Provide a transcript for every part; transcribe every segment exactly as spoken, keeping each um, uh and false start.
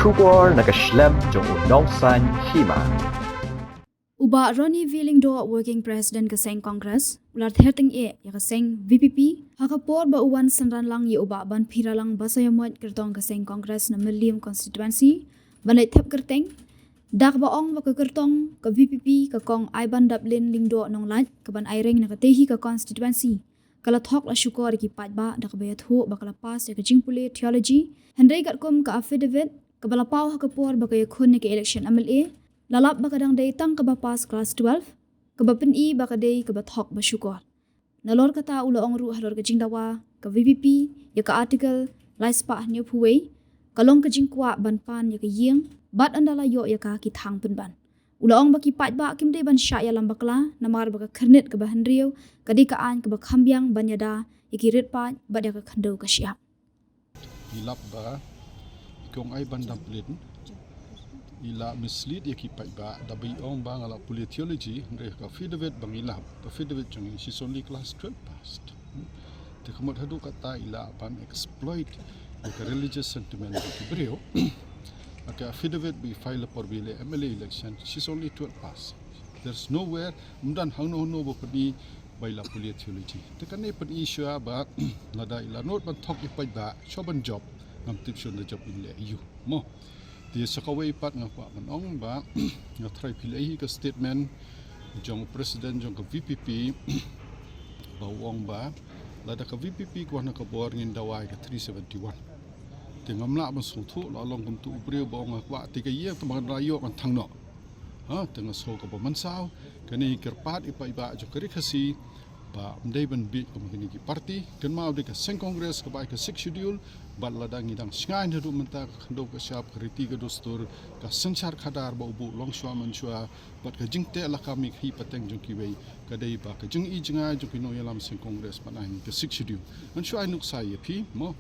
Shukor na ka shlem jong u nongsaiñ hima. U Bah Ronnie V Lyngdoh, Working President ka seng Congress, u la ther tyngeh ïa ka seng V P P ha ka por ba u wan synran lang ïa u Bah Banphiralang Basaiawmoit, kyrtong ka seng Congress na Mylliem constituency, ban leit thep kyrteng, da kaba ong ba ka kyrtong ka V P P, ka Kong Aibandaplin Lyngdoh Nonglait, kaban aireng na katei hi ka constituency, ka la thok la shukor ïa ki paidbah da kaba ïathuh ba ka la pass ïa ka jingpule theology. Hynrei katkum ka affidavit kaba la paw ha ka por ba ka ïakhun ïa ka election M L A, la lap ba ka dang dei tang kaba pass class twelve, kaba pyni ba ka dei kaba thok ba shukor. Nalor kata, u la ong ruh halor ka jingdawa ka V P P ïa ka Article lai spah hynñiewphew wei, ka long ka jingkwah ban pan ïa ka ïing, bad ynda la ïoh ïa ka, ki thang pynban. U la ong ba ki paidbah kim dei ban shah ïalam bakla, namar ba ka khyrnit kaba hynriew ka dei ka aiñ kaba kham biang ban ïada ïa ki rit paid bad ïa ka khyndew ka shyiap. I lap ba i Kong Aibandaplin i la mislead ïa ki paidbah da ba i ong ba nga la pule theology, hynrei ka affidavit ba ngi lap, ka affidavit jong i, she's only class twelve passed. Hmm. Te ka mut haduh katta i lah ban exploit ïa ka religious sentiment jong ki briew. Ha ka affidavit ba i file ha por ba i leh M L A election, she's only twelve pass. There's nowhere, ym don hangno hangno ba pyni ba i la pule theology. Te kane pyni shuwa ba lada i la nud ban thok ïa paidbah, shuwa ban jop, ngam tip shuwa da jop i leh aïu. Mo. Te sa kawei pat nga kwah ban ong ba nga tharai phi la ïohi ka statement jong president jong ka V P P, ba u ong ba lada ka V P P ka wan ha ka bor, ngin dawa ïa ka three seventy-one. Te ngam lah ban sngewthuh, la long kumtu u briew ba ong nga kwah te ka ïing, te ba ngan ïoh ngan thang noh. Ha, te nga sngew kaba mynsaw, kane kyrpad ïa paidbah jong ka Ri Khasi ba ym dei ban bieit kum kine ki party. Kynmaw dei ka seng Congress kaba ai ka Sixth Schedule, bad lada ngi dang shngaiñ haduh mynta, ka khyndew ka shyiap, ka riti ka dustur, ka synshar khadar ba u buh longshuwa manshuwa, bad ka jingteh lakam ïa ka hi pateng jong kiwei, ka dei ba ka jingi jngai jong ki nongïalam seng Congress ban ai ka Sixth Schedule. Ngan shu ai nuksa ïa phi, mo.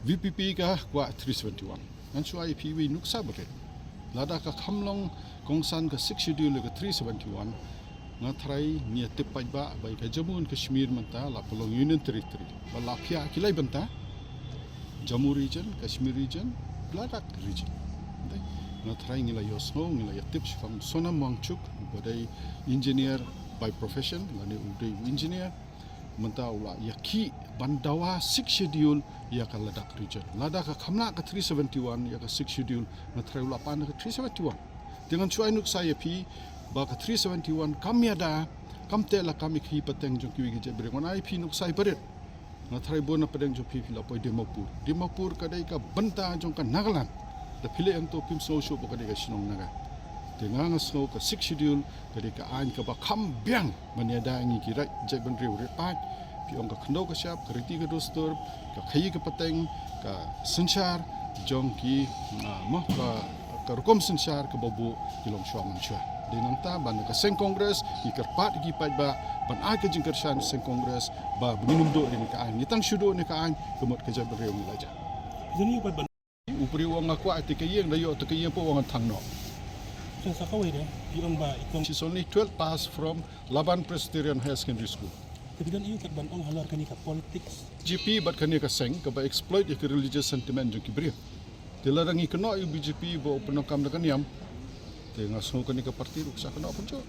V P P ka kwah three seventy-one. Ngan shu ai phi iwei i nuksa barit. Lada ka kham long kongsan ka Sixth Schedule ïa ka three seventy-one, nga tharai ngi ïa tip paidbah ba ïa ka Jammu and Kashmir mynta la pynlong Union Territory. Ba la phiah ki lai bynta. Jammu Region, Kashmir Region, Ladakh Region. Dei, nga tharai ngi la ïohsngew, ngi la ïa tip shaphang Sonam Wangchuk, ba dei engineer by profession, lane u dei u engineer. Mynta u la ïakhih ban dawa Sixth Schedule ïa ka Ladakh Region. Lada ka kham lah ka three seventy-one ïa ka Sixth Schedule, nga tharai u la pan ka three seventy-one. Te ngan shu ai nuksa ïa phi ba ka three seventy-one kam ïada, kam teh lakam ïa ka hi pateng jong kiwei ki jaitbynriew. Ngan ai phi nuksa barit. Nga tharai bun na pdeng jong phi phi la poi Dimapur. Dimapur ka dei ka bynta jong ka Nagaland. Da phi leit hangto phim sngew shuh ba ka dei ka shnong Naga. Te nga nga sngew ka Sixth Schedule ka dei ka aiñ kaba kham biang ban ïada ïa ngi ki ri jaitbynriew ri paid. Phi ong ka khyndew ka shyiap, ka riti ka dustur, ka khaïi ka pateng, ka synshar jong ki, ah, mo, ka, ka rukom synshar kaba buh ki longshuwa manshuwa. Dei nangta ba na ka seng Congress ngi kyrpad ïa ki paidbah ban ai ka jingkyrshan seng Congress ba ngin ym duh ïa kane ka aiñ, ngi tang shu duh ïa kane ka aiñ, ka mut ka jaitbynriew ngi la jah. Jani pat ban U briew u ong nga kwah te ka ïing, da ïoh te ka ïing, pat u ong ngan thang noh. Sa kawei de, i ong ba i kong. She's only twelve pass from Laban Presbyterian Higher Secondary School. Te phi don ïa u kat ban ong halor kane ka politics. B J P bad kane ka seng kaba exploit ïa ka religious sentiment jong ki briew. Te lada ngi kynnoh ïa u B J P ba u pyndonkam da ka niam, te nga sngew kane ka party ruh ka sa kynnoh pynjot.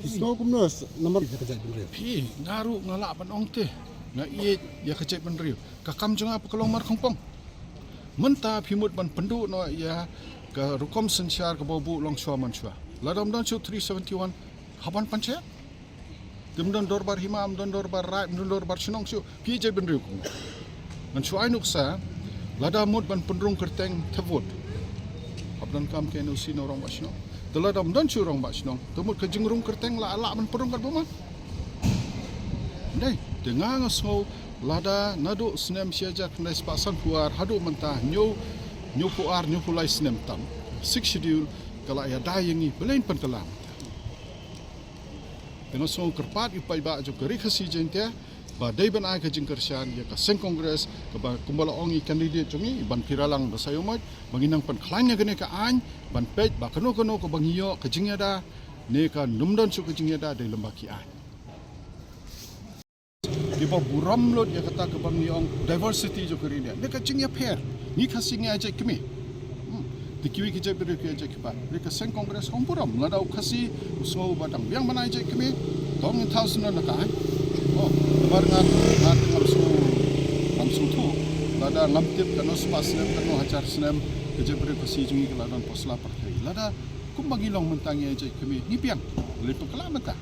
Phi sngew kumno namar ïa ka jaitbynriew? Phi, nga ruh nga lah ban ong te. Nga ïeit ïa ka jaitbynriew. Ka kam jong nga pat ka long markhongpong. Mynta phi mut ban pynduh noh ïa ka rukom synshar kaba buh longshuwa manshuwa. Lada ym don shuh three seventy-one, hap ban pynshai. Te ym don dorbar hima, ym don dorbar raid, ym don dorbar shnong shuh. Phi jaitbynriew kumno? Ngan shu ai nuksa, lada mut ban pynrung kyrteng thep vote, hap donkam ka N O C na u rangbah shnong. Te lada ym don shuh rangbah shnong, te mut ka jingrung kyrteng la lah ban pynrung katba ma. Dei, te nga nga sngew lada naduh snem shi hajar khyndai spah sanphew ar haduh mynta, hynñiew, hynñiewphew ar, hynñiewphew lai snem tam, Sixth Schedule ka la ïada ïa ngi, balei pynkylla mynta? Te nga sngew kyrpad ïa u paidbah jong ka Ri Khasi Jaiñtia ba dei ban ai ka jingkyrshan ïa ka seng Congress, kaba kumba la ong i candidate jong ngi, Banphiralang Basaiawmoit, ba ngin nang pynkhlaiñ ïa kane ka aiñ, ban peit ba kano kano kaba ngi ïoh ka jingïada ne kam don shuh ka jingïada, dei lyngba ki aiñ. Kiba burom lut ïa kata kaba ngi ong diversity jong ka ri India. Dei ka jingïapher. Ngi Khasi ngi ïa jait kmie. Hmm. Te kiwei ki jaitbynriew ki ïa jait kba. Hynrei ka seng Congress kam burom. Lada u Khasi u sngew ba dang biang ban ïa jait kmie, to ngin thaw sngewbha na ka. Oh, namar nga, nga te ngam sngew, ngam sngewthuh. Lada ngam tip katno spah snem, katno hajar snem ka jaitbynriew Khasi jong ngi ka la don pyrshah pyrthei. Lada kumba ngi long mynta ngi ïa jait kmie, ngi biang. Lei pynkylla mynta.